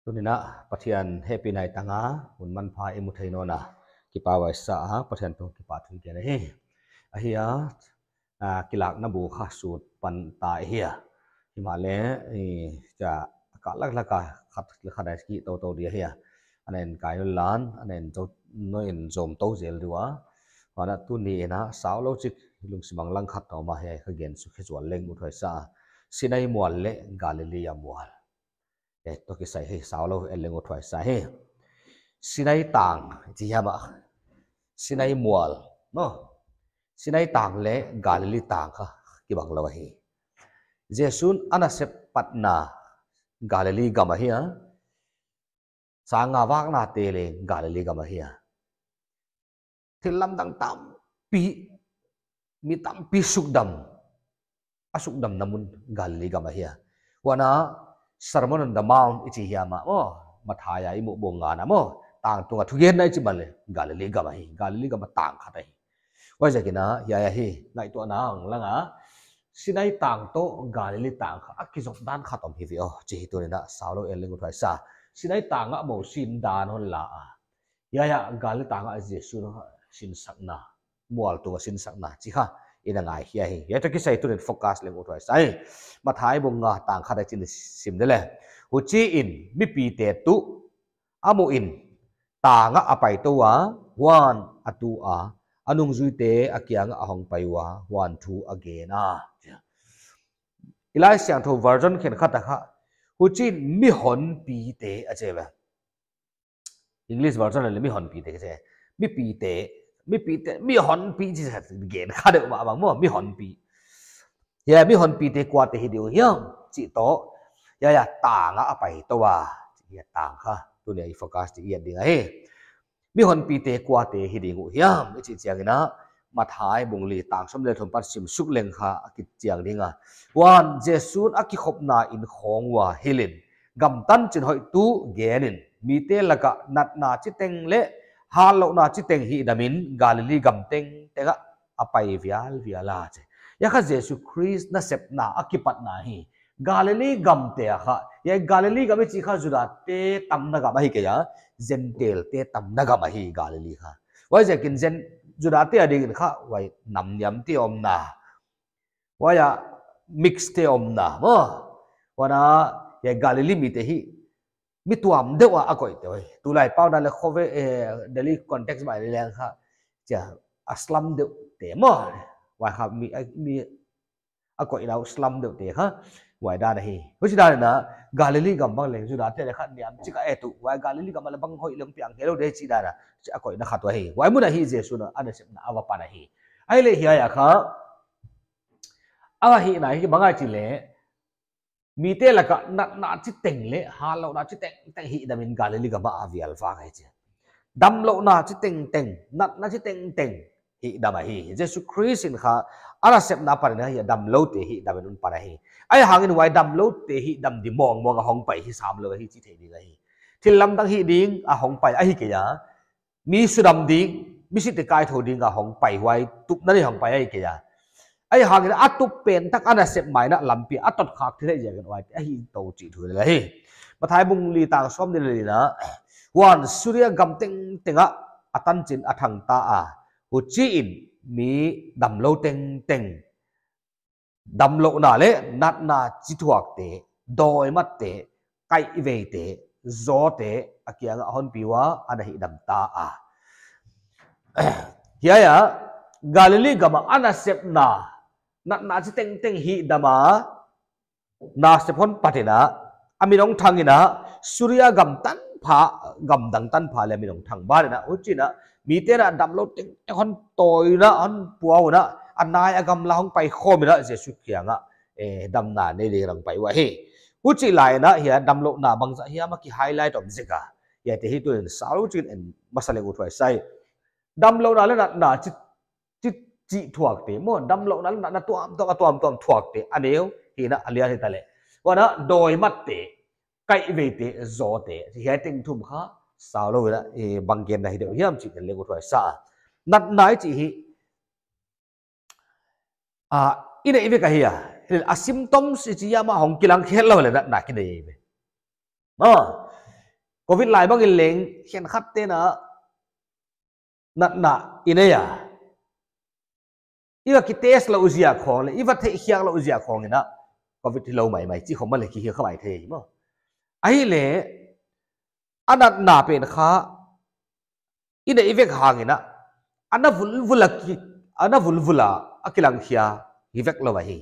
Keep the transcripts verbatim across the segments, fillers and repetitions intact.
Tuni'n Pathian hehpihna tang a hun manpha i mu thei nawn a, kipak huai sa a, Pathian tung kipahthu i gen ahi. Ahia, a, kilakna bu kha sut pan ta ahi a. Himahleh, i, cha, ka lak lak a khat leh khat a ki tou tou di ahi a. Ana en kai un lan, ana en tou, nou en zom tou zel di ua. Huan a tuni'n a, sau lou chik lungsim a lang khat tawm a hi ka gen suk hi zual leng uthuai sa. Sinai mual leh Galilee mual. Eh, toh kisai hi sau lou en leng uthuai sa hi. Sinai tang, chi hiam a. Sinai mual, no? Sinai tang leh Galilee tang kha kibang lou ahi. Jesu'n a nasep patna Galilee gam ahi a. Sang a vakna te leng Galilee gam ahi a. Thil lamdang tampi, mi tampi sukdam, a sukdamna mun Galilee gam ahi a. Huan a Sermon on the Mount i chi hiam a, maw, Matthai a i muh bung nga na maw, tang tung a thugenna i chih mahleh Galilee gam ahi, Galilee gam a tang khat ahi. Huaiziakin a, hiai ahi, ngaihtuahna a lang a, Sinai tang toh Galilee tang kha a kizop dan khat om hi ve aw, chi hi tuni'n a sau lou en leng uthuai sa. Sinai tang a Mosi in dan hon la a. Hiai a Galilee tang a Jesu'n sinsakna, mual tung a sinsakna, chi kha i na ngai hi ahi. Hiai toh kisai tuni'n focus leng uthuai sa hi. Matthai bung nga tang khat a chin sim de leh. Huchiin mipite tuh a muh in, tang ah a pai tou a, huan a tu a, a nungzuite a kiang ah a hong pai ua, huan thu a gen a. I Laisiangthou version khenkhat a kha, huchiin mihonpite a chi ve. English version leh mihonpite ka chi. Mipite, mipite, mihonpi chi sa gen kha deuh mahmah maw, mihonpi. Hiai mihonpite kuate hi di uh hiam, chih toh. Hiai a tang ah a pai tou a. Hiai tang kha, tuni'n i focus te i et ding ahi. Mihonpite kuate hi ding uh hiam, i chih chiangin a, Matthai bung li tang sawm leh thum pan sim suk leng kha a kichiang ding a. Huan Jesu'n a kikhopna inn khawng ua hilh in, gam tanchin hoihtu gen in, mite lak ah natna chiteng leh hatlouhna chiteng hihdam in Galilee gam tengteng ah a pai vialvial a chi. Hiai kha Jesu Khrist nasepna a kipatna hi. Galilee gam te a kha. Hiai Galilee gam i chih kha Judate tamna gam ahi kei a. Gentile te tamna gam ahi Galilee kha. Huaiziakin Jen-, Judate adingin kha, huai nam niamte omna. Huai a mix te omna, maw. Huan a, hiai Galilee mite hi, mi tuam deuh a a koih te uh. Tulai pau dan leh khovel, eh, Delhi context mai leng kha, chia, a slum deuh te maw. Huai kha mi, mi a koihna uh slum deuh te kha. Huai dan ahi. Huchi dan in a Galilee gam bang leng Judate leh kha niam chik a et uh. Huai Galilee gam leh bang hoih leng piang helou de chih dan a. Chia a koihna khat uh ahi. Huai mun ahi Jesu'n a nasepna a va pan ahi. Ahihleh hiai a kha. A va hihna hi bang ahia chih leh. Mite lak ah natna chiteng leh hatlouhna chitengteng hihdam in Galilee gam ah a vial vak ahi chi. Damlouhna chitengteng, natna chitengteng hihdam ahi. Jesu Khrist in kha a nasepna a pan in a hiai damloute hihdam in hon pan ahi. Ahihhangin huai damloute hihdam di mawngmawng a hong pai hi sam lou ahi chih thei ding ahi. Thil lamdang hih ding a hong pai ahi kei a. Mi sudam ding, mi site kaithou ding a hong pai huai, tupna nei hong pai ahi kei a. Ahihhangin a tup pen tak a nasep mai in a lampi a tot khak thei leh ziakin huai ahi tou chih thu lel ahi. Matthai bung li tang sawm leh li na, huan Suria gam tengteng ah a tanchin a thang ta a. Huchiin mi damlou tengteng damlouhna leh natna chithuakte, dawimatte, kaihveite, zawte, a kiang ah a hon pi ua, ana hihdam ta a. Hiai a, Galilee gam ah a nasepna, natna chitengteng hihdam a, nasep hon pat in a, a min hong thang in a, Suria gam tanpha, gam dang tanpha leh a min hong thang ban in a, huchiin a, mite'n a damlou tengteng hon tawi in a, hon pua un a, a nai a gamla hong pai khawm in a, Jesu kiang ah, eh, damna nei ding in a hong pai uh ahi. Huchi lai in a, hiai damlouhna bangzah hiam a ki highlight om zek a. Hiaite hi tuni'n sau lou chik in en masa leng uthuai sa hi. Damlouhna leh natna chi, chi, chithuakte maw, damlouhna leh natna tuamtuam, a tuamtuam thuakte, a neu, hi in a a lian hi ta leh. Huan a dawimatte, kaihveite, zawte, hiai teng thum kha, sau lou in a, eh, bang genna hi deuh hiam chih en leng uthuai sa. Natna i chih hi, a, i neih vek ahi a. A symptoms i chih hiam a hong kilang khel lou leh natna ki nei ve. Maw, Covid lai bangin leng, khenkhat te'n a natna i nei a, i va kitest lou ziak khong leh, i va theihkhiak lou ziak khong in a, Covid hilou maimai chih khong mah leh kihilh kha mai thei maw. Ahihleh, a natna pen kha, i neih vek hang in a, a na vulvul a ki, a na vulvul a, a kilangkhia hi vek lou ahi.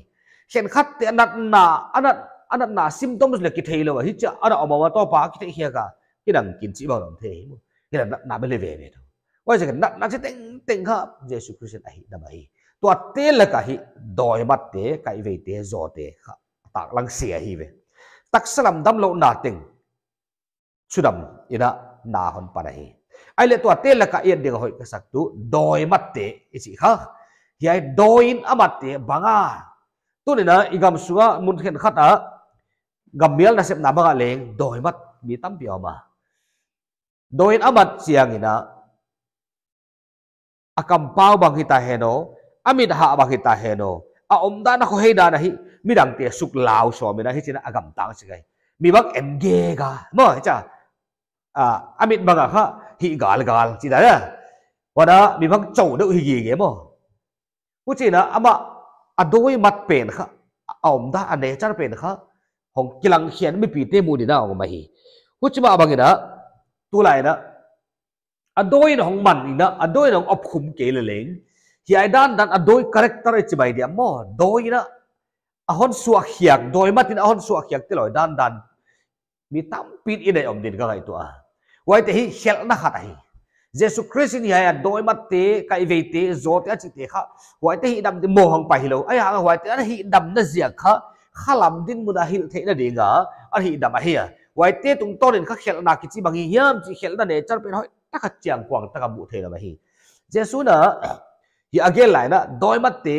Khenkhat te a natna, a nat, a natna symptoms leh kithei lou ahi chia, a na om a toh pa kitheikhia a, kinang kin chih bang om thei maw. Kila natna bel hi veve tou. Huaiziakin natna chi tengteng kha Jesu Khrist in a hihdam ahi. Tuate laka hi dawi matte, kaihveite, zawte kha a taklang se ahi ve. Taksa lam damlouhna teng sudam in a na hon pan ahi. Ahihleh tuate laka et ding a hoih ka sak tuh dawi matte i chih kha. Hiai dawi in a matte bang a. Tuni'n a i gam sunga mun khenkhat a gam mial nasepna bang ah leng dawi mat mi tampi a om a. Dawi in a mat chiang in a, a kampau bang hita hen aw, a mit hah bang hita hen aw, a omdan a khohei dan ahi, midangte suk lau sawm in a hichi'n a gamtang sik ahi. Mi bang en gega maw, hichia, a, a mit bang a kha hih galgal chi dan a. Huan a mi bang chou deuh hi gige maw. Huchi'n a amah a dawi mat pen kha, a omdan a nature pen kha hong kilangkhia in mipite muh ding in a om ahi. Huchi mah bangin a, tulai in a, a dawi in hong man in a, a dawi in hong opkhum kei leleng, hiai dandan a dawi character i chi mai diam maw, dawi in a, a hon suakkhiak, dawi mat in a hon suakkhiak te loi dandan mi tampi'n i neih om ding ka ngaihtuah a. Huaite hi khelhna khat ahi. Jesu Khrist in hiai a dawi matte, kaihveite, zawte a chihte kha, huaite hihdam ding mawng hong pai hilou. Ahihhang a huaite a hihdamna ziak kha, khalam dinmun a hilh theihna ding a a hihdam ahi a. Huaite tungtawn in kha khelhna kichi bang hi hiam chih khelhna nature pen hoihtak a chiangkuang tak a muh theih lou ahi. Jesu'n a, hi a gen lai in a, dawi matte,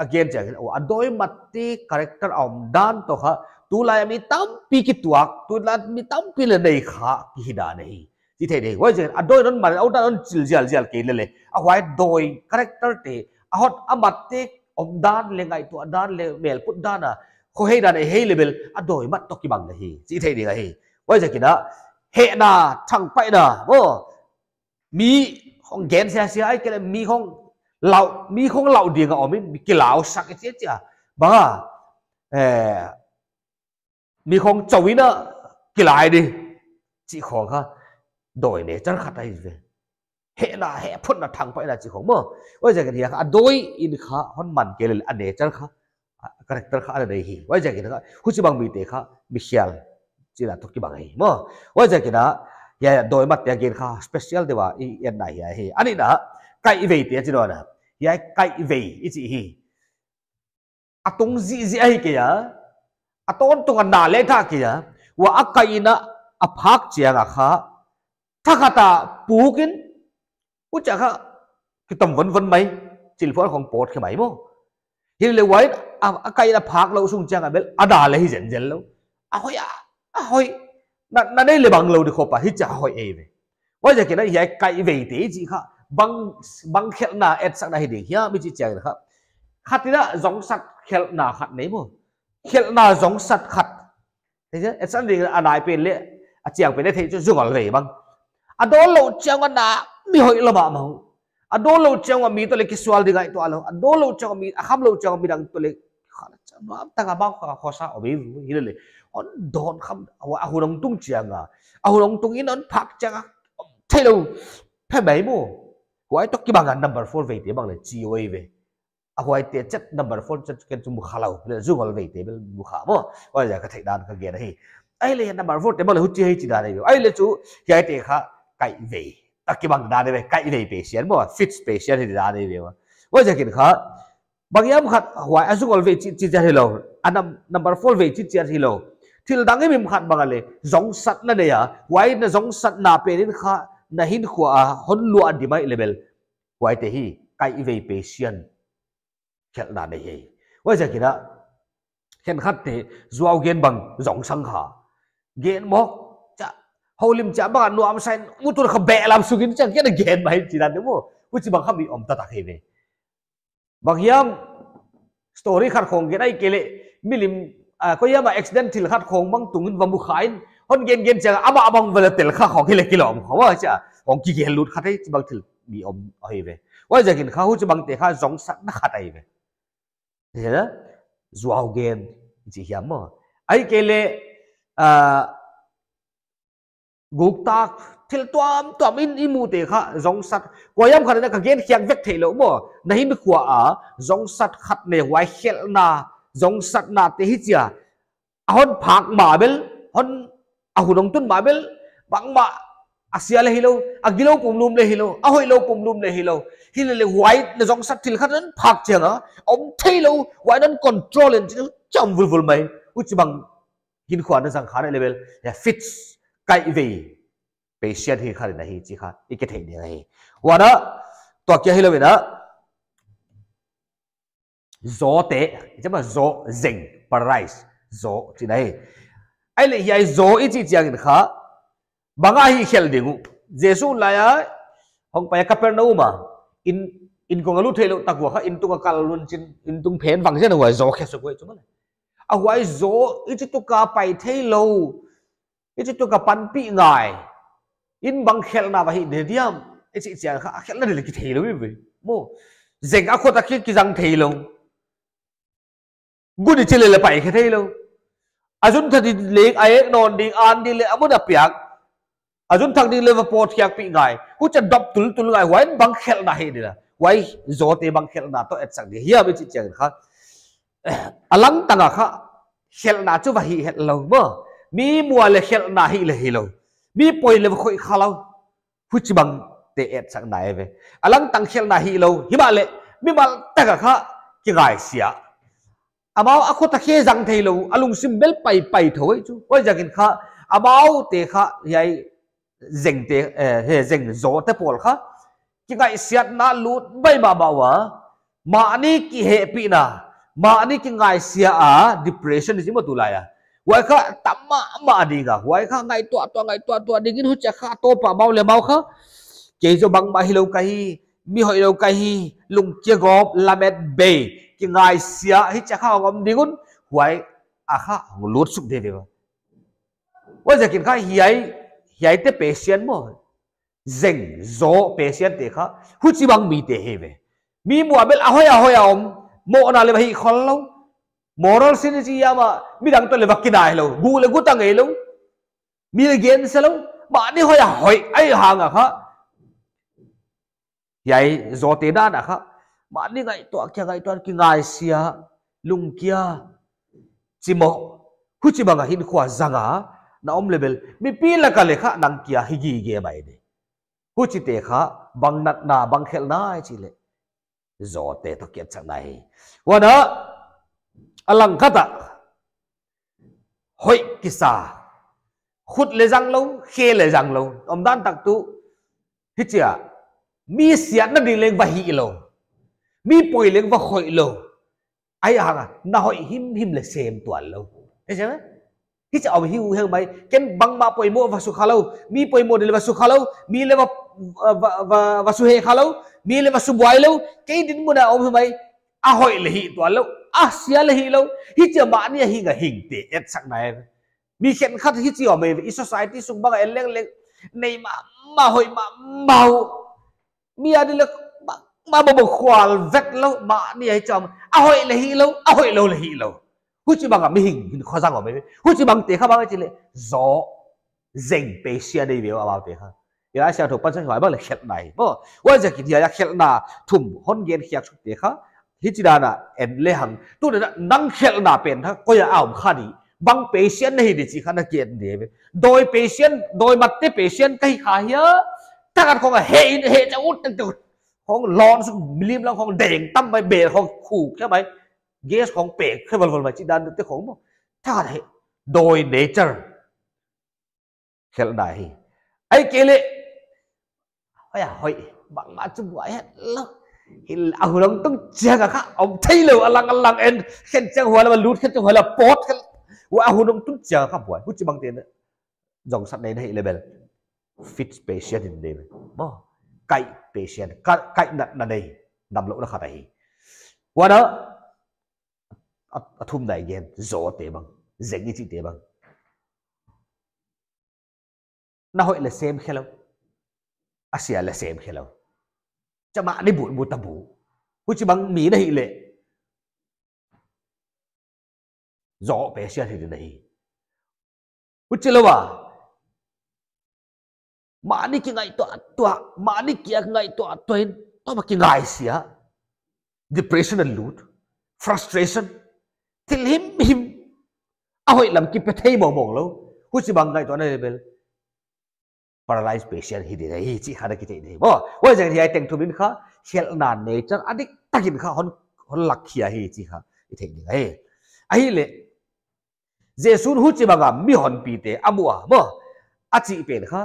a gen chiang in, oh, a dawi matte character a omdan toh kha, tulai a mi tampi kituak, tulai a mi tampi leh nei kha kihi dan ahi. Chi thei ding. Huaiziakin a dawi in hon man, a omdan hon chil zialzial kei leleng, a huai dawi character te, a hon a matte omdan leh ngaihtuahdan leh melputdan a khohei dan a hei leh bel, a dawi mat toh kibang ahi. Chi thei ding ahi. Huaiziakin a, hehna, thangpaihna maw, mi khong gen siasia ahihkeileh mi khong lau, mi khong lau ding a om in, mi kilausak i chi chia. Bang a, eh, mi khong chou in a kilai ding chih khong kha dawi nature khat ahi ve. Hehna, hehphutna, thangpaihna chih khong maw. Huaiziakin hiai kha a dawi in kha hon man kei leleng a nature kha, a character kha a nei hi. Huaiziakin kha, huchibang mite kha, mikhial chihna toh kibang hi maw. Huaiziakin a, hiai a dawi matte a gen kha special deuh a i etna hi ahi. A nihna, kaihveite a chi nawn a. Hiai kaihvei i chih hi, a tung zihziah ahi kei a, a tawntung a na leh thah kei a, huai a kaih in a phak chiang a kha, thakhat a puk in, huchia kha kitom vonvon mai, chilphual khong pawt khe mai maw. Hileleh huai a, a kaih in a phak lou sung chiang a bel, a na leh hi zenzen lou. A hoih a, a hoih. Na, na nei leh bang lou di khop a, hichia hoih ei ve. Huaiziakin a hiai kaihveite i chih kha, bang, bang khelhna etsakna hi ding hiam i chih chiang in kha, khat in a zongsat khelhna khat nei maw. Khelhna zongsat khat. Thei chia, etsan ding a nai pen leh a chiang pen leh thei chu zungol vei bang. A dawn louh chiang a na mi hoih lou mahmah uh. A dawn louh chiang a mi toh leh kisual ding ngaihtuah lou. A dawn louh chiang a mi, a kham louh chiang a midang toh leh kha, nuam tak a bang kha khosa om hi leleng. Hon dawn kham, a hun hong tung chiang a, a hun hong tung in hon phak chiang a, theilou phe mai maw. Huai toh kibang a number four veite bang leh chi uai ve. A huaite chet number four chet ken chu mu kha lou, leh zungol veite bel mu kha maw. Huaizia ka theih dan ka gen ahi. Ahihleh number four te bang leh huchi hi chi dan ahi ve. Ahihleh chu hiaite kha kaihvei toh kibang dan ahi ve, kaihvei patient maw, fits patient hi dan ahi ve maw. Huaiziakin kha, bang hiam khat huai a zungol vei chih, chih chiat hilou, a nam-, number four vei chih chiat hilou. Thil dang himhim khat bang a leh, zongsatna nei a, huai na zongsatna pen in kha, na hinkhua a hon luah di mai leh bel. Huaite hi, kaihvei patient khelhna nei hi. Huaiziakin a, khenkhat te, zuau gen bang zongsang kha. Gen mawk, chia, houlim chia bang a nuamsa in, mu tun kha beh lam suk in chia, gen a gen mai chi dan deuh maw. Huchibang kha mi om taktak hi ve. Bang hiam story khat khong gen ahihkeileh, milim, ah, koi hiam a accident thil khat khong bang tung in va mu kha in, Hon gen gen chiang a, amah bang vel a tel kha khong hi leh kilawm khong a chia. Hong kigel lut kha thei chibang thil mi om ahi ve. Huaiziakin kha huchibangte kha zongsatna khat ahi ve. Hi na, zuau gen chi hiam maw. Ahihkeileh, ah, guktak thil tuamtuam in i muhte kha zongsat. Kuahiam khat in a ka gen khiak vek theilou maw. Na hinkhua a zongsat khat nei, huai khelhna, zongsatnate hi chia. A hon phak mah bel, hon a hun hong tun mah bel, bangmah a sia leh hilou, a gilou pumlum leh hilou, a hoihlou pumlum leh hilou. Hileleh huai na zongsat thil khat hon phak chiang a, om theilou, huai hon control in chi cham vulvul mai. Huchibang hinkhua na zang kha na leh bel, ya fix, kaih vei, patient hi kha na hi chi kha, i kithei ding ahi. Huan a, tua kia hilou in a, zawte, i chih mah zaw, zeng, paralyze, zaw, chihna hi. Ahihleh hiai zaw i chih chiangin kha, bang a hih khelh ding uh. Jesu lai a, hong pai a Capernaum a, in, in kong a lut theilou tak ua kha, in tung a kal lun chin, in tung phen vang zen huai zaw khe suk uh chu mah leh. A huai zaw, i chih tuk a pai theilou, i chih tuk a panpih ngai. In bang khelhna va hih di diam. I chih chiang kha, a khelhna di leh kithei lou i ve. Maw. Zeng a khut a ki, kizang theilou. Gu di chi leh leh pai khe theilou. A zun thak di leng a ek nawn ding, an di leh a mun a piak. A zun thak di leh va pawt khiakpih ngai. Huchia dop tultul ngai. Huai in bang khelhna hih di la. Huai zawte bang khelhna toh etsak di hiam i chih chiang kha. A langtang a kha khelhna chu va hih hetlou maw. Mi muh leh khelhna hih leh hilou. Mi poi leh va khoih khalou. Huchibangte etsakna ahi ve. A langtang khelhna hilou. Himahleh mimal tak a kha kingaisia. Amau a khut a khe zang theilou. A lungsim bel paipai thou ei chu. Huaiziakin kha amaute kha hiai zengte, eh, he zeng zawte pawl kha kingaihsiatna lut baih mahmah ua, mahni kihehpihna, mahni kingaisia a, depression i chih maw tulai a. Huai kha tam mahmah ding a, huai kha ngaihtuah tuah, ngaihtuah tuah dingin huchia kha a tawp a amau leh amau kha, kei zaw bangmah hilou ka hi, mi hoihlou ka hi, lungkia gawp, lamet bei, kingaisia, hichia kha hong om ding un, huai a kha hong lut suk deuhdeuh a. Huaiziakin kha hiai, hiaite patient maw. Zeng zaw patient te kha, huchibang mite hi ve. Mi muh a bel a hoih a hoih a om, mohna leh va hih khollou. Moral sin i chih hiam a, midang toh leh va kinai lou, gu leh gu ta ngeilou. Mi leh genselou, mahni hoih a hoih, ahihhang a kha. Hiai zawte dan a kha, mahni ngaihtuah kia ngaihtuah kingaisia, lungkia, chih maw, huchibang a hinkhua zang a, na om leh bel, mipi lak a leh kha nang kia hi gige mai di. Huchite kha, bang natna, bang khelhna i chih leh. Zawte toh kietsakna hi. Huan a, a langkhat a, hoih kisa. Khut leh zanglou, khe leh zanglou. Omdan tak tuh, hichia, mi siatna ding leng va hihlou. Mi poi leng va khoihlou. Ahihhang a, na hoih himhim leh sem tuanlou. Hi chia, hichia om hi uh heng mai. Ken bangmah poimoh va sukhalou. Mi poimoh di leh va sukhalou. Mi leh va, va, va, va suhekhalou. Mi leh va subuailou. Kei dinmun a om hi mai. A hoih leh hih tuanlou. A sia leh hihlou. Hichia mahni a hing a hingte etsakna ahi. Mi khenkhat hichi om ei ve, i society sung bang a en lengleng, nei mahmah hoih mahmah uh. Mi a di leh mahmah bawbawk khual vetlou, mahni a hichi om. A hoih leh hihlou, a hoihlou leh hihlou. Huchibang a mihing hinkhua zang om ei ve. Huchibangte kha bang a chih leh, zaw, zeng, patient ahi ve uh amaute kha. I Laisiangthou pansan huai bang leh khelhna hi. Maw, huaiziakin hiai a khelhna thum hon gen khiak suk te kha. Hichi dan a en lehang. Tuni a nang khelhna pen kha koi a om kha di. Bang patient na hi di chih kha na gen di ve. Dawi patient, dawi matte patient ka hi kha hia. Thakhat khong a heh in, heh chia ut tengteng. Khong lawn suk milim lang khong deng tam mai bel khong khuk khe mai. Gas khong pek khe valval mai chih dante khong maw. Thakhat heh. Dawi nature. Khelhna hi. Ahihkeileh. Hoih a hoih. Bangmah chu buai hetlou. Hil a hun hong tung chiang a kha. Om theilou a lang a lang en. Khen chiang huai leh lut, khen chiang huai leh pawt khen. Huai a hun hong tung chiang a kha buai. Huchibangte na. Zongsat nei na hih leh bel. Fit patient in de. Maw. Kaih patient. Ka, kaih natna nei. Damlouhna khat ahi. Huan a. A, a thumna i gen. Zawte bang. Zeng i chihte bang. Na hoih leh sem khe lou. A sia leh sem khe lou. Cha mahni butbut a bu. Huchibang mi na hih leh zoh Patient hi ding ahi. Huchi lou a, mahni kingaihtuah tuah, mahni kingaihtuah tuah in, tawm a kingaisia. Depression a lut, frustration, thil himhim, a hoih lam kipe thei mawngmawng lou. Huchibang ngaihtuahna level paralyzed patient hi ding ahi chih kha na kithei ding ahi maw. Huaiziakin hiai teng thum in kha, khelhna nature a diktak in kha hon, hon lakkhia hi chih kha i thei ding ahi. Ahihleh, Jesu'n huchibang a mihonpite a mu a maw, a chih pen kha,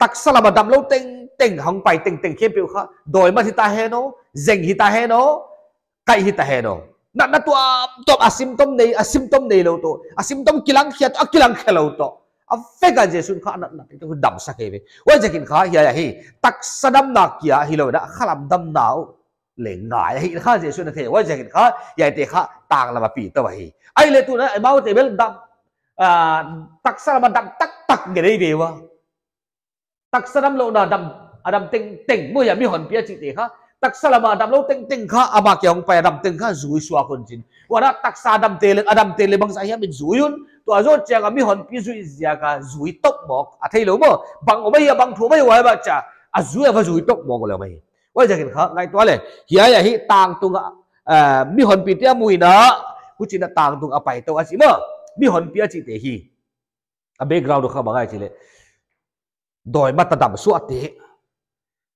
taksa lam a damlou tengteng, hongpai tengteng khempeuh kha, dawi mat hita hen aw, zeng hita hen aw, kaih hita hen aw. Natna tuamtuam, a symptom nei, a symptom neilou toh, a symptom kilangkhia toh, a kilangkhe lou toh, a vek a Jesu'n kha a natnate toh damsak eive. Huaiziakin kha hiai ahi, taksa damna kia hilou in a, khalam damna uh leng ngai ahi kha Jesu'n a thei. Huaiziakin kha hiaite kha tang lam a pi tou ahi. Ahihleh tuin amaute bel dam, ah, taksa lam a dam taktak gen eive ua. Taksa damlouhna dam, a dam tengteng maw, hiai mihonpi a chihte kha, taksa lam a damlou tengteng kha, amah kia hongpai a dam teng kha zui suak un chin. Huan a taksa damte leh, a damte leh bangzah hiam in zui un. Tua zoh chiang a mihonpi zui ziak a zui tawp mawk a theilou maw. Bang om ahia, bang thu om ahia, huai bang chia a zui a va zui tawp mawk leh om ahi. Huaiziakin kha ngaihtuah leh, hiai ahi tangtung a, ah, mihonpite a mu in a, huchiin a tangtung a pai tou a chih maw. Mihonpi a chihte hi, a background uh kha bang ahia chih leh, dawi mat a dam suahte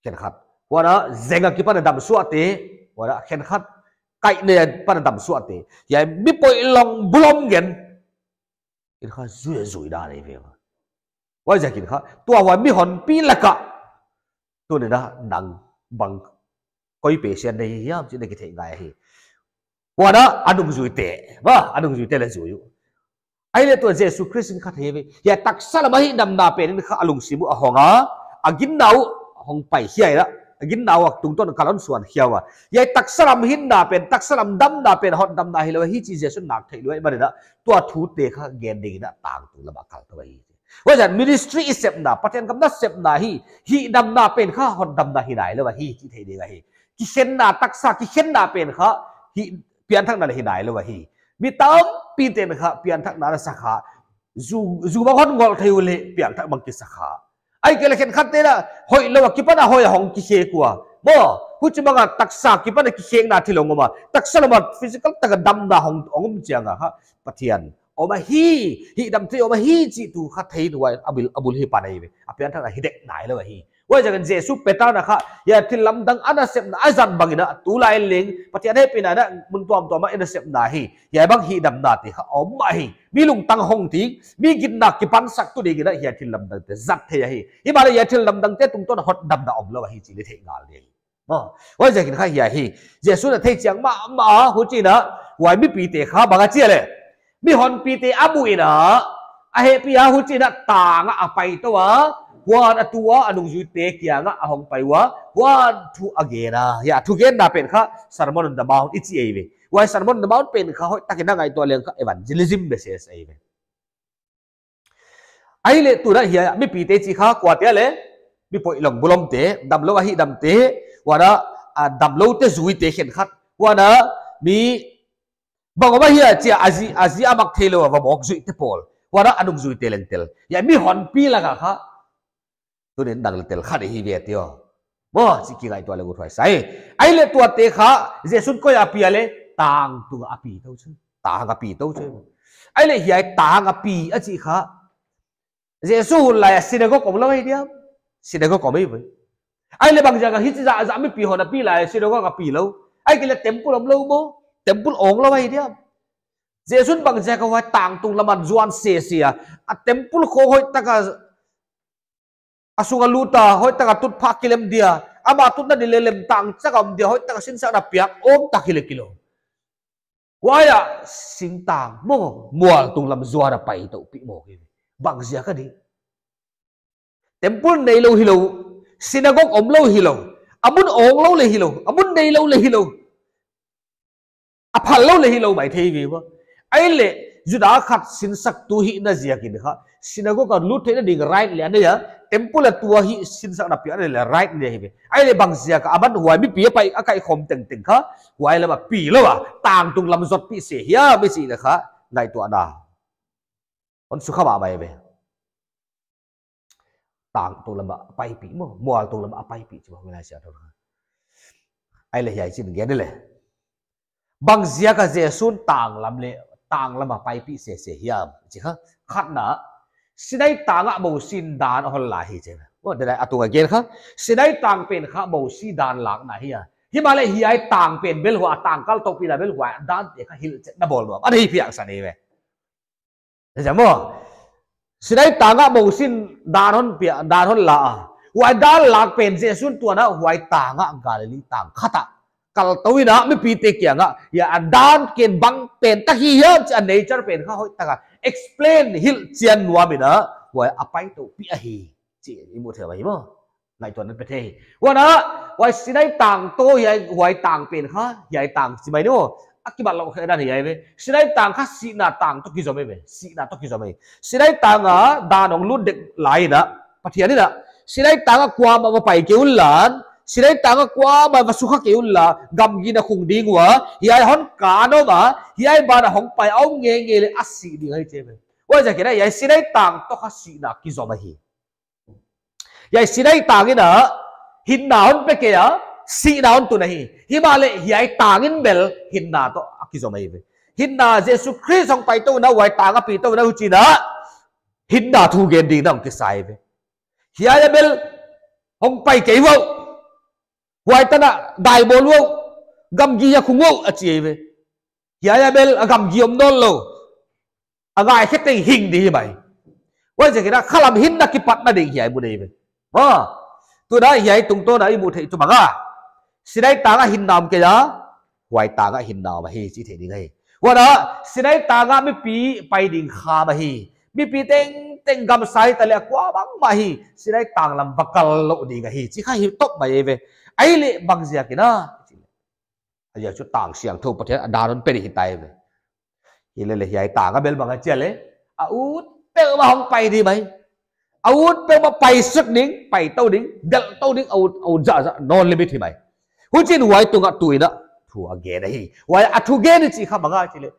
khenkhat, huan a zeng akipan a dam suahte, huan a khenkhat kaih nei akipan a dam suahte, hiai mi poilawng bulawng gen in kha zui a zui dan eive ua. Huaiziakin kha, tua huai mihonpi lak ah tuin a nang bang koi patient na hi hiam chih na kithei ngai ahi. Huan a, a nungzuite, maw, a nungzuite leh zui uh. Ahihleh tua Jesu Khrist in kha thei ve. Hiai taksa lam a hihdamna pen in kha a lungsim uh a hong a, a ginna uh hong pai hiai a, a ginna uh a tungtawn kal hon suan khia ua. Hiai taksa lam hinna pen, taksa lam damna pen hotdamna hilou hi chih Jesu'n nak theih lua ahihmanin a, tua thute kha gen dingin a tangtung lam a kal tou ahi. Huaiziakin ministry i sepna, Pathian gam na sepna hi, hihdamna pen kha hotdamna hi nailou ahi chih thei ding ahi. Kikhenna taksa, kikhenna pen kha, hi, pianthakna leh hi nailou ahi. Mi tampite'n kha pianthakna na sa kha, zu, zu bang hon ngol thei uleh piangthak bang kisa kha. Ahihkeileh khenkhatte'n a hoihlou akipan a hoih a hong kikhek ua, maw, huchibang a taksa akipan a kikhekna thil hong om a, taksa lam a physical tak a damna hong, hong om chiang a kha, Pathian om ahi, hihdamte om ahi chih thu kha thei nuai a bul, a bul hi pan eive. A pianthakna hi dek nailou ahi. Huaiziakin Jesu Peter na kha, hiai thillamdang a nasepna a zat bangin a, tulai leng Pathian hehpihna in a mun tuamtuam ah i nasepna hi, hiai bang hihdamnate kha om ahi. Mi lungtang hong ding, mi ginna kipansaktu dingin a hiai thillamdangte zat thei ahi. Himahleh hiai thillamdangte tungtawn a hotdamna omlou ahi chih leng theih ngal ding. Maw, huaiziakin kha hiai hi, Jesu'n a theih chiang mahmah a, huchiin a, huai mipite kha bang a chi a leh, mihonpite a mu in a, a hehpih a, huchiin a tang ah a pai tou a, huan a tu a, a nungzuite kiangah a hongpai ua, huan thu a gen a. Hiai thugenna pen kha Sermon on the Mount i chi eive. Huai Sermon on the Mount pen kha hoihtakin na ngaihtuah leng kha evangelism message eive. Ahihleh tuin a hiai mipite chih kha kuate a leh, mi poilawng bulawngte, damlou a hihdamte, huan a, a damloute zuite khenkhat, huan a mi bang om ahia chia a zi, a zi a mak theilou a va mawk zuihte pawl, huan a a nungzuite leng tel. Hiai mihonpi lak ah kha, tuin nang leng tel kha ding hi ve tio. Maw, chih kingaihtuah leng uthuai sa hi. Ahihleh tuate kha, Jesu'n koi a pi a leh, tangtung a pi tou chu. Tang a pi tou chu. Ahihleh hiai tang a pi a chih kha, Jesu hun lai a synagogue omlou ahi diam? Synagogue om eive. Ahihleh bangziak a hichi zahzah mipi hon a pi lai a synagogue a pi lou? Ahihkeileh temple omlou maw? Temple awnglou ahi diam? Jesu'n bangziak a huai tangtung lam a zuan sese a, a temple khong hoihtak a a sung a lut a, hoihtak a tutphah kilem dia, ama tutna di leh lemtang chak a om dia, hoihtak a sinsakna piak om tak hileh kilawm. Huai a singtang maw, mual tunglam zuan a pai tou pi maw hi. Bangziak a di? Temple neilou hilou, synagogue omlou hilou, a mun awnglou leh hilou, a mun neilou leh hilou, a phallou leh hilou mai thei ve ua. Ahihleh Juda khat sinsaktu hihna ziakin kha, synagogue a lut theihna ding right leh a nei a, temple a tua hi sinsakna piak a nei leh right leh hi ve. Ahihleh bang ziak a aman huai mipi a pai a kaikhawm tengteng kha, huai lam a pi lou a, tangtung lam zotpih se hiam i chih leh kha, ngaihtuahna hon sukha mahmah ve. Tangtung lam a paipih maw, mualtung lam a paipih chi maw, Laisiangthou kha. Ahihleh hiai chin gen leh. Bang ziak a Jesu'n tang lam leh, tang lam a paipih sese hiam, chi kha, khatna, Sinai tang ah Mosi'n dan hon la hi chi. Maw, denai a tung a gen kha, Sinai tang pen kha Mosi dan lakna hi a. Himahleh hiai tang pen bel huai, tang kaltouhpihna bel huai, dante kha hilhchetna bawl nuam ana hi piak sa ni ve. Hiai maw, Sinai tang ah Mosi'n dan hon pia, dan hon la a. Huai dan lak pen Jesu'n tuana huai tang ah Galilee tang khat ah kaltou in a mipite kiang ah, hiai a dan ken bang pen tak hi hiam chi a nature pen kha hoihtak a explain hilhchian nuam in a, huai a paitouhpih ahi. Chi i mu thei uh ahi maw. Ngaihtuahna pe thei. Huan a, huai Sinai tang toh hiai, huai tang pen kha, hiai tang chi mai ni maw. A kibat louh khe dan hiai ve. Sinai tang kha sihna tang toh kizom ahi ve. Sihna toh kizom ahi. Sinai tang a dan hong lut dek lai in a, Pathian in a, Sinai tang a kuamah va pai kei unla, Sinai tang a kuamah va sukha kei unla, gamgi na khung ding ua, hiai hon kan om a, hiai ban a hong pai a om ngeingei leh a sih ding ahi chi ve. Huaiziakin a, hiai Sinai tang toh kha sihna kizom ahi. Hiai Sinai tang in a, hinna hon pe kei a, sihna hon tun ahi. Himahleh hiai tang in bel hinna toh a kizom ahi ve. Hinna Jesu Khrist hong paitou in a, huai tang a pitou in a, huchiin a, hinna thu gen ding in a hong kisa ahi ve. Hiai a bel hong pai kei ua, huai tan a dai bawl ua, gamgi a khung ua a chi ahi ve. Hiai a bel a gamgi om nawnlou, a ngaikhe teng hing di hi mai. Huaiziakin a khalam hinna kipatna ding hiai mun ahi ve. Maw, tuin a hiai tungtawn a i mu theih tu bang a, Sinai tang a hinna om kei a, huai tang ah hinna om ahi chi thei ding ahi. Huan a, Sinai tang ah mipi pai ding kham ahi. Mipi tengteng gamsa hitaleh a kuamah mah hi, Sinai tang lam va kal louh ding ahi chi kha hi top mai ve. Ahihleh bang ziakin a, a ziak chu tang siangthou Pathian a dan hon pe di hi tai ve. Hilele hiai tang a bel bang a chi leh, a ut peuhmah hong pai di mai. A ut peuhmah pai suk ding, paitou ding, delhtou ding, a ut, a ut zahzah, no limit hi mai. Huchiin huai tung a tuin a thu a gen ahi. Huai a thu gen i chih kha bang a chi leh,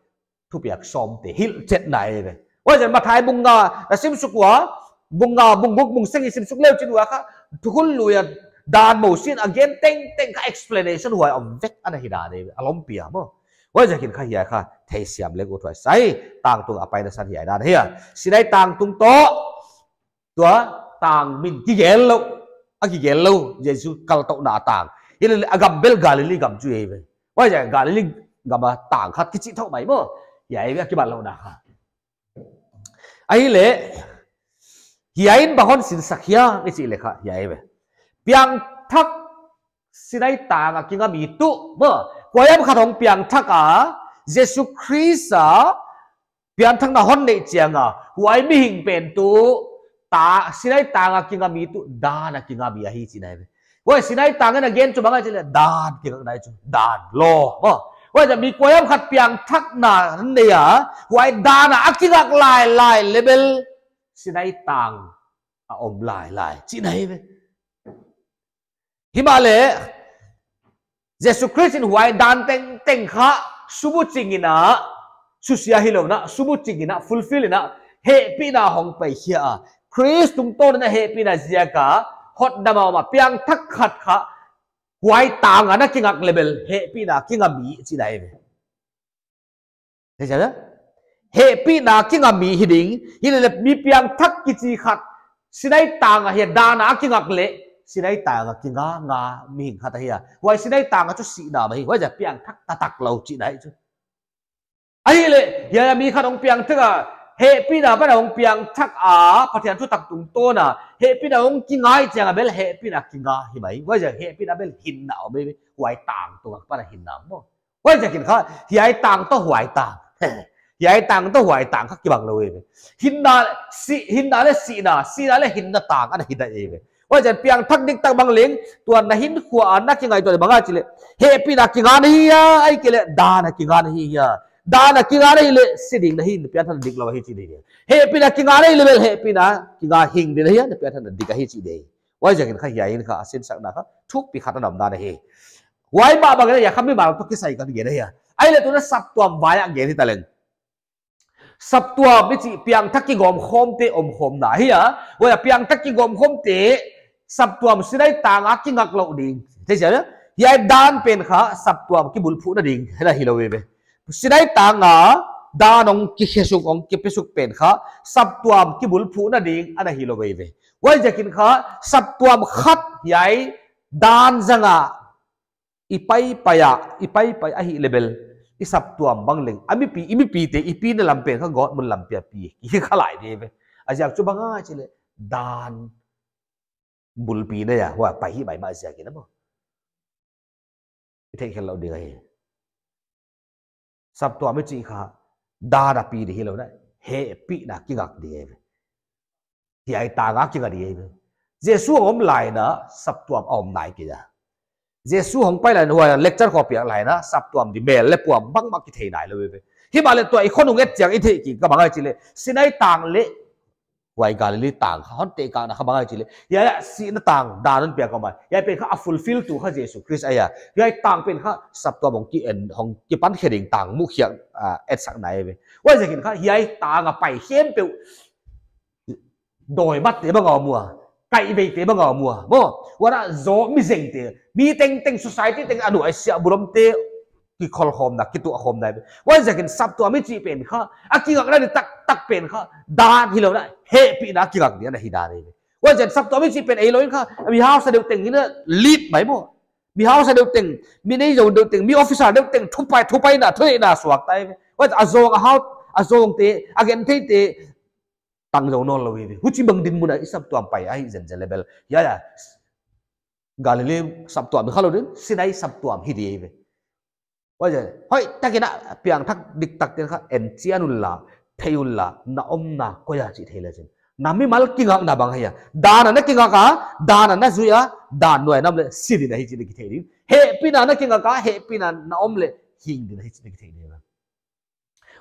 thupiak sawmte hilhchetna ahi ve. Huaiziakin Matthai bung nga na sim suk ua, bung nga, bung guk, bung seng i sim suk leu chin huai kha, thukhun lui a dan Mosi'n a gen tengteng kha explanation huai om vek ana hi dan ahi ve. A lawmpi a maw. Huaiziakin kha hiai kha theisiam leng uthuai sa hi, tangtung a paina san hiai dan ahi a. Sinai tangtung toh, tua tang min kigelh lou, a kigelh lou, Jesu kaltouhna tang. Hilele a gam bel Galilee gam chu ahi ve. Huaiziakin Galilee gam a tang khat kichih thou mai maw. Hiai ve a kibatlouhna kha. Ahihleh, hiai in bang hon sinsak hiam i chih leh kha, hiai ve. Piangthak Sinai tang a kinga mi tuh, maw, kuahiam khat hong piangthak a, Jesu Khrist a, pianthakna hon neih chiang a, huai mihing pen tuh, ta, Sinai tang a kinga mi tuh, dan a kinga mi ahi chihna ahi ve. Huai Sinai tang in a gen chu bang a chi leh, dan kingakna ahi chu, dan, law, maw. Huaiziakin mi kuahiam khat piangthakna nei a, huai dan a kingak lailai leh bel, Sinai tang a om lailai chihna ahi ve. Himahleh, Jesu Khrist in huai dan tengteng kha, subuching in a, susia hilou in a, subuching in a, fulfill in a, hehpihna hong paikhia a. Khrist tungtawn in a hehpihna ziak a, hotdam a om a piangthak khat kha, huai tang a na kingak leh bel, hehpihna kinga mi chihna ahi ve. Hehpihna kinga mi hi ding, hilele mi piangthak kichi khat, Sinai tang a hiai dan a kingak leh, Sinai tang a kinga nga mihing khat ahi a. Huai Sinai tang a chu sihna mah hi, huaiziakin piangthak taktak lou chihna ahi chu. Ahihleh, hiai a mi khat hong piangthak a, hehpihna apan a hong piangthak a, Pathian thutak tungtawn a, hehpihna hong kinga chiang a bel, hehpihna kinga hi mai, huaiziakin hehpihna bel hinna om mai, huai tangtung apan a hinna maw. Huaiziakin kha, hiai tang toh huai tang. Hiai tang toh huai tang kha kibang lou ve. Hinna, si, hinna leh sihna, sihna leh hinna tang ana hi ta ve. Huaiziakin piangthak diktak bang leng, tua na hinkhua a na kingaihtuah leh bang a chi leh, hehpihna kinga na hi hia, ahihkeileh dan a kinga na hi hia. Dan a kinga na hih leh si ding na hi, na pianthakna diklou ahi chi ding. Hehpihna kinga na hih leh bel hehpihna kinga hing ding na hi, na pianthakna dik ahi chi ding. Huaiziakin kha hiai in kha a sinsakna kha thukpi khat a om dan ahi. Huai mahbang in a hiai kha mimal toh kisai ka gen ahi. Ahihleh tuna saptuam vai a gen hi taleng. Saptuam i chih piangthak kigawmkhawmte omkhawmna ahi a. Huai a piangthak kigawmkhawmte saptuam Sinai tang a kingak louh ding. Te sia, hiai dan pen kha saptuam kibulphuhna ding ana hilou ve ve. Sinai tang a dan hong kikhesuk, hong kipiasuk pen kha saptuam kibulphuhna ding ana hilou ve ve. Huaiziakin kha saptuam khat hiai dan zang a i paipai a, i paipai ahih leh bel i saptuam bang leng a mipi, i mipite i pina lam pen kha God mun lam pi a pi ki kha lai di ve. A ziak chu bang ahia chih leh dan bulpi na a, huai pai hi maimah ziakin a maw. I theihkhelh louh ding ahi. Saptuam i chih kha dan a pi di hilou in a, hehpihna kingak di ve. Hiai tang a kinga di ve. Jesu hong om lai in a saptuam a om nai kei a. Jesu hong pai lai in a, huai lecture khawng piak lai in a saptuam di mel leh puam bangmah kithei nailou ve. Himahleh tua i khonung et chiang i theih kik kha bang ahia chih leh Sinai tang leh huai Galilee tang kha hon tekakna kha bang ahia chih leh, hiai a sihna tang dan hon piak kha mai. Hiai pen kha a fulfill tu kha Jesu Khrist ahi a. Hiai tang pen kha saptuam hong ki en, hong kipan khe ding tang muhkhiak, ah, etsakna ve. Huaiziakin kha hiai tang a pai khempeuh dawi matte bang a om ua, kaihveite bang a om ua maw. Huan a zaw mizengte, mi tengteng, society teng a nuaisiah bulomte kikholhkhawmna, kituahkhawmna ve. Huaiziakin saptuam i chih pen kha a kingakna di taktak pen kha dan hilou in a, hehpihna kingak di ana hi dan ve. Huaiziakin saptuam i chih pen ei lou in kha mi hausa deuh teng in a lead mai maw. Mi hausa deuh teng, mi neizou deuh teng, mi officer deuh teng thupai, thupaina, thuneihna suak ta ve. Huai a zawng a hau, a zawngte, a gentheite tang zou nawnlou ve. Huchibang dinmun a i saptuam pai ahi zenzen leh bel, hiai a Galilee saptuam kha lou ding, Sinai saptuam hi di ve. Huaiziakin hoihtak in a piangthak diktak ten kha en chian unla, thei unla, na omna koi a chih thei leh chin. Na mimal kingakna bang ahia? Dan a na kingak a, dan a na zui a, dan nuai na om leh si ding ahi chih na kithei ding. Hehpihna na kingak a, hehpihna na om leh hing ding ahi chih na kithei ding.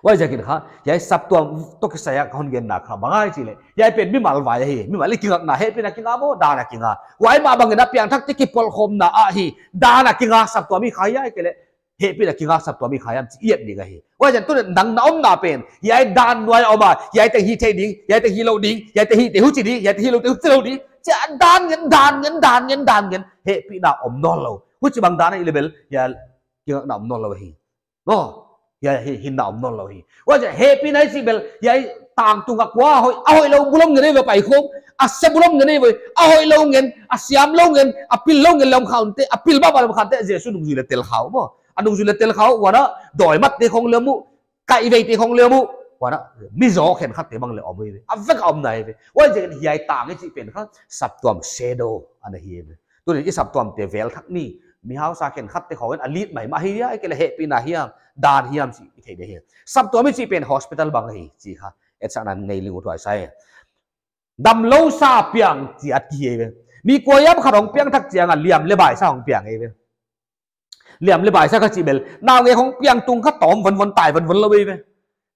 Huaiziakin kha hiai saptuam toh kisai a ka hon genna kha bang ahia chih leh, hiai pen mimal vai ahi, mimal i kingakna, hehpihna kinga maw, dan a kinga. Huai mahbang in a piangthakte kipawlkhawmna ahi, dan a kinga saptuam hi kha hia, ahihkeileh hehpihna kinga saptuam hi kha hiam chih i et ding ahi. Huaiziakin tuni'n nang na omna pen hiai dan nuai a om a, hiai teng hi thei ding, hiai teng hi lou ding, hiai teng hite huchi ding, hiai teng hi loute huchi lou ding, chia dan ngen, dan ngen, dan ngen, dan ngen, hehpihna om nawnlou. Huchibang dan ahih leh bel hiai kingakna om nawnlou hi. Maw, hiai hi, hinna om nawnlou hi. Huaiziakin hehpihna i chih bel hiai tang tung a kua hoih, a hoihlou bulom ngen ve paikhawm, a sia bulom ngen ve, a hoihlou ngen, a siamlou ngen, a pillou ngen leh om kha unte, a pil mahmah leh om kha unte, Jesu nungzui leh tel kha uh maw. A nungzui leh tel kha uh, huan a dawi matte khong leh om uh, kaihveite khong leh om uh, huan a mi zaw khenkhatte bang leh om uh ve. A vek a om nai ve. Huaiziakin hiai tang i chih pen kha saptuam shadow ana hi ve. Tuni'n i saptuamte vel thak ni, mi hausa khenkhatte khong in a lead maimah hi hia, ahihkeileh hehpihna hiam, dan hiam chih i thei ding hi. Saptuam i chih pen hospital bang ahi chih kha etsakna nei ling ut huai sa e. Damlousa piang chih a kihi ve. Mi kuahiam khat hong piangthak chiang a liam leh baisa hong piang ve. Liam leh baisa kha chih bel naungek hong piang tung kha tawm vonvon, tai vonvon lou ve.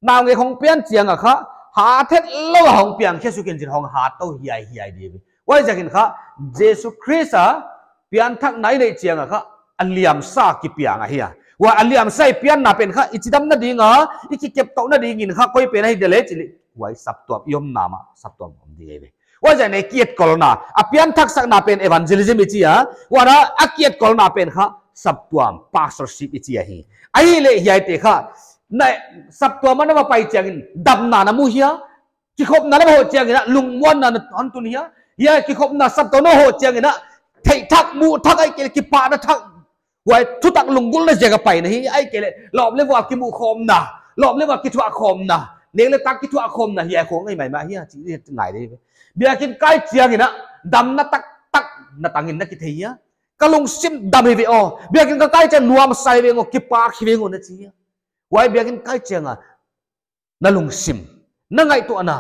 Naungek hong pian chiang a kha hat hetlou a hong piang khe suk in chin, hong hat tou hiaihiai di ve. Huaiziakin kha Jesu Khrist a pianthakna i neih chiang a kha a liamsa kipiang ahi a. Huai a liamsa i pianna pen kha i chidamna ding a, i kikeptouhna dingin kha koi pen ahi dia leh chih leh, huai saptuam i omna mah saptuam om ding ve. Huaiziakin a kietkolna, a piangthaksakna pen evangelism i chi a, huan a, a kietkolna pen kha saptuam, pastorship i chi ahi. Ahihleh hiaite kha, na, saptuam a na va pai chiangin damna na mu hia, kikhopna na va hoh chiangin a lungmuanna na hon tun hia, hiai kikhopna saptuam na hoh chiangin a theih thak, muh thak, ahihkeileh kipahna thak, huai thutak lunggulhna ziak a pai na hi, ahihkeileh lawm leh vual kimuh khawmna, lawm leh vual kithuah khawmna, nek leh tak kithuah khawmna, hiai khong ngai maimah hia chih ngai di ve. Biakinn kai chiangin a damna taktak na tangin na kithei hia? Ka lungsim dam hi ve aw. Biakinn ka kai chiang nuamsa hi veng aw, kipak hi veng aw na chi hia? Huai biakinn kai chiang a na lungsim, na ngaihtuahna,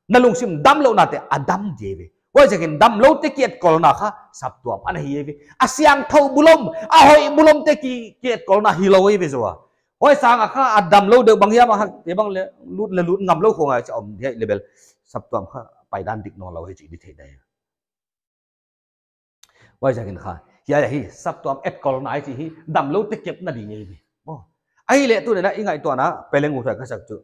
na lungsim damlouhnate a dam di ve. Huaiziakin damloute kietkolna kha saptuam ana hi ve. A siangthou bulom, a hoih bulomte ki, kietkolna hilou ve zaw a. Huai sang a kha a damlou deuh bang hiam a hak te bang le lut le lut ngamlou khong a cha om dia level. Saptuam kha paidan dik nawnlou hi chi di thei dai. Huaiziakin kha, hiai hi, saptuam etkol nai chi hi, damlou te kepna ding ei ve. Mo. Ahihleh tuni in i ngaihtuahna, peleng u thai ka sak chu.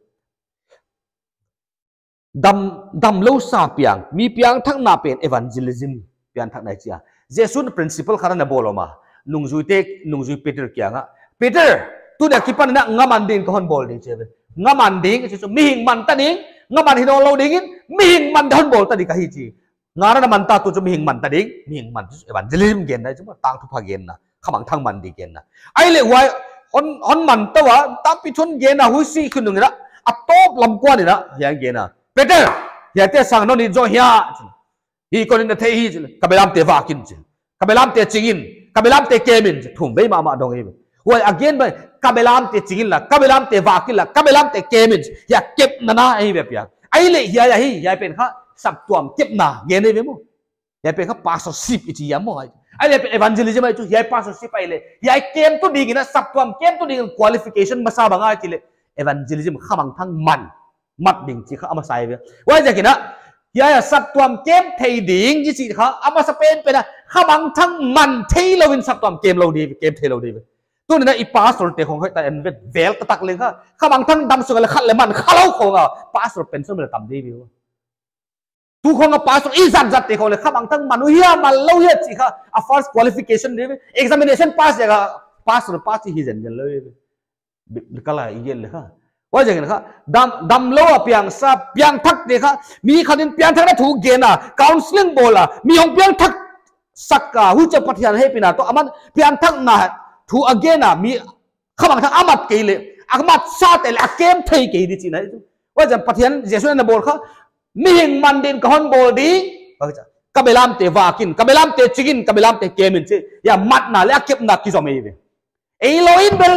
Dam, damlou sa piang, mi piangthakna pen evangelism, piangthakna i chi a. Jesu'n principle khat ana bawl om a. Nungzuite, nungzui Peter kiangah. Peter, tuni a kipan in ngaman ding ka hon bawl ding chi ve. Ngaman ding, chi chu mihing man ta ding, ngaman hi nawnlou dingin, mihing man ka hon bawl ta ding ka hi chi. Ngaman na man ta tu chu mihing man ta ding, mihing man chu evangelism genna, chu tangthupha genna, khamangthang man di genna. Ahihleh huai hon, hon man ta ua, tampi thu hon genna, huchi khit nung in a, a tawp lam kuan in a, hiai genna. Peter, hiaite sang non in zou hia. Hi kon in na thei hi, ka belamte vak in chi. Ka belamte ching in, ka belamte kem in, thum vei mahmah dong hi. Huai again bai, ka belamte ching in la, ka belamte vak in la, ka belamte kem in, hiai kepna na ei ve pia. Ahihleh hiai hi, hiai pen kha, saptuam kepna, gen ei ve mo. Hiai pen kha pastorship i chi hiam mo ai. Ahihleh pen evangelism ai chu, hiai pastorship ahihleh. Hiai kemtu dingin a saptuam, kemtu dingin qualification masa bang ai chi leh. Evangelism khamangthang man. Mat ding chi kha a masa ei ve. Huaiziakin a, hiai a saptuam kem thei ding chi chi kha, a masa penpen a, khamangthang man theilou in saptuam kem lou di, kem theilou di ve. Tuni in a i pastor te khong hoih ta en vet vel taktak leng kha, khamangthang dam sung a le khat le man khalou khong a, pastor pension le tam di ve. Tu khong a pastor i zat zat te khong le khamangthang man uh hia, man lou hia chi kha, a first qualification di ve. Examination pass ya kha, pastor pass hi zenzen lou ve. Bi-, bikala i gen le kha. Huaiziakin kha, dam, damlou a piangsa, piangthak te kha, mi khat in piangthakna thu gen a, counseling bawl a, mi hong piangthak sak a, huchia Pathian hehpihna toh, aman piangthakna thu a gen a, mi khamangthang a mat kei leh, a mat sa te leh, a kem thei kei di chihna. Huaiziakin Pathian, Jesu'n ana bawl kha, mihing man dingin ka hon bawl di, ka belamte vak in, ka belamte ching in, ka belamte kem in chi, hiai matna leh a kepna kizom ei ve. Ei lou in bel,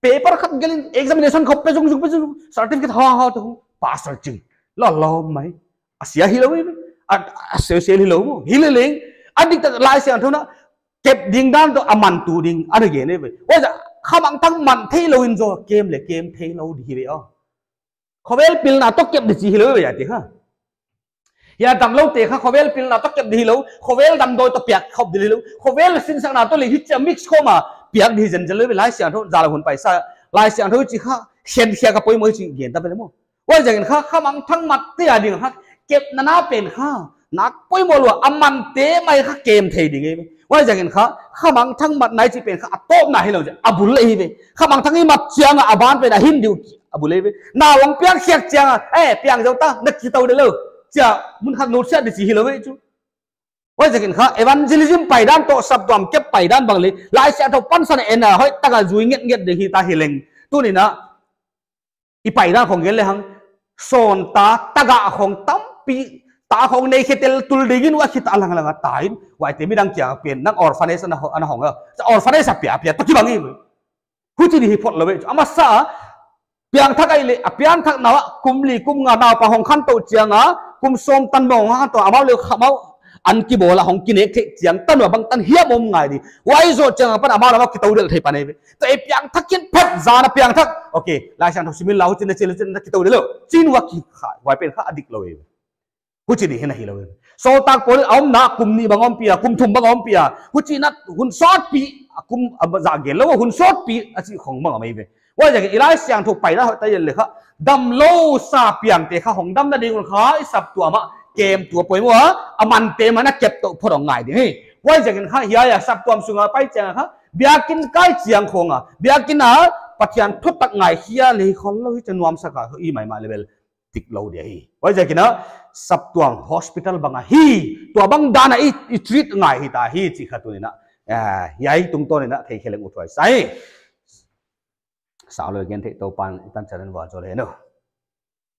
paper khat gelh in, examination khop pe zung zung pe zung, certificate ha ha tu, pastor ching. Lou lou mai. A sia hilou ve. A, a sel sel hilou mo. Hileleng. A diktak Laisiangthou in a, kep ding dan toh a man tu ding. Ana gen ei ve. Huaiziakin, khamangthang man theilou in zaw, kem le kem theilou di hi ve aw. Khovel pilna toh kep di chi hilou ve hiaite kha. Hiai damlou te kha khovel pilna toh kep di hilou, khovel damdawi toh piak khop di hilou, khovel sinsakna toh leng hichia mix khawm a piak di zenzen lou ve Laisiangthou, zala hun paisa, Laisiangthou chi kha, khen khia ka poimoh chi gen ta ve le mo. Huaiziakin kha, khamangthang mat te a ding kha, kepna na pen kha, nak poimoh lou a, a man te mai kha kem thei ding ei ve. Huaiziakin kha, khamangthang mat nai chi pen kha, a tawpna hilou chi, a bul le hi ve. Khamangthang i mat chiang a, a ban pen a hin diu, a bul le hi ve. Naupang piang khiak chiang a, eh, piang zou ta, na kitou de lou. Chia, mun khat nut siat di chi hilou ve chu. Huaiziakin kha, evangelism paidan toh saptuam kep paidan bang le, Laisiangthou pansan en a, hoih taka zui nget nget di hita hileng. Tuni in a, i paidan khong gen le hang, sawn ta, tagah khong tampi, ta khong nei khe tel tul dingin huai khit a lang lang a ta in, huaite midang kiang a pen, nang orphanage ana ho-, ana hong a. Orphanage a pia, pia, toh kibang i. Huchi di hi phot lou ve. A masa, piangthak ahihleh, a piangthakna ah, kum li, kum nga naupang hong khantou chiang a, kum sawm tan mawng hong khantou, amau le khamau, an kibawl a hong kinek theih chiang tan ua bangtan hiam om ngai di. Huai zoh chiang a pan amau lam a kitou delh thei pan ei ve. Toh ei piangthak khin phet zan a piangthak. Okay, Laisiangthou sim in la huchi in a chi le chin a kitou delh lou. Chin huai khi kha, huai pen kha a dik lou ei ve. Huchi di hi na hilou ei ve. Sawltak Paul in a omna kum nih bang om pia, kum thum bang om pia. Huchi in a hun sawtpi, a kum a za gen lou, hun sawtpi, a chi khong bang om ei ve. Huaiziakin i Laisiangthou paina hoih ta i et le kha, damlou sa piangte kha hong damna ding un kha i saptuam ah kemtu a poimoh a, a mante mai in a kep toh phot hong ngai ding hi. Huaiziakin kha hiai a saptuam sung a pai chiang a kha, biakin kai chiang khong a, biakin a Pathian thutak ngaikhia lei khol lou hi chi nuamsa kha i maimah level dik lou dia hi. Huaiziakin a saptuam hospital bang ahi, tua bang dan a i, i treat ngai hita hi chi kha tuni in a, eh, hiai tungtawn in a theikhe leng uthuai sa hi. Saulou gen thei Toupa'n i tan chan in vualzawl hen aw.